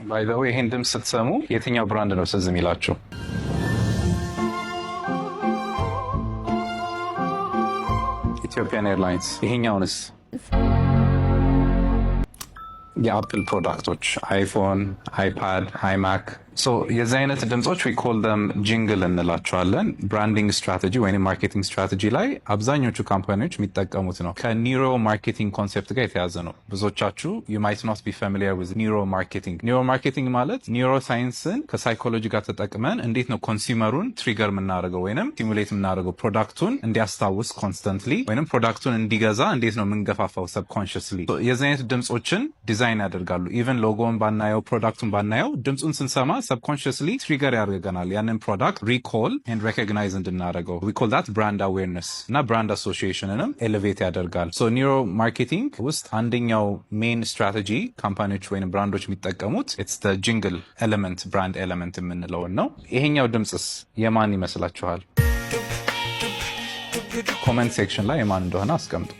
By the way፣ ይሄን ድምፅ ስትሰሙ የትኛው brand ነው ትዝ የሚላችሁ? Ethiopian Airlines። ይሄኛውንስ? የ Apple product ኦች iPhone፣ iPad፣ iMac። የዚህ አይነት ድምፆች we call them jingle እንላቸዋለን። Branding strategy ወይም marketing strategy ላይ አብዛኞቹ company ዎች የሚጠቀሙት ነው። ከ neuro marketing concept ጋር የተያዘ ነው። ብዙዎቻችሁ you might not be familiar with neuro marketing። Neuro marketing ማለት neuroscience ን ከ psychology ጋር ተጠቅመን እንዴት ነው consumer ኡን trigger የምናደርገው ወይም stimulate የምናደርገው፣ product ኡን እንዲያስታውስ constantly ወይም product ኡን እንዲገዛ እንዴት ነው የምንገፋፋው subconsciously። የዚህ አይነት ድምፆችን ዲዛይን ያደርጋሉ። Even logo ን ባናየው፣ product ኡን ባናየው ድምፁን ስንሰማ subconsciously trigger ያደርገናል ያንን product recall and recognize እንድናደርገው። We call that brand awareness እና brand association ንም elevate ያደርጋል። So neuro marketing ውስጥ አንደኛው main strategy company ዎች ወይም brand ኦች የሚጠቀሙት it's jingle element፣ brand element የምንለውን ነው። ይሄኛው ድምፅስ የማን ይመስላችኋል? Comment section ላይ የማን እንደሆነ አስቀምጡ።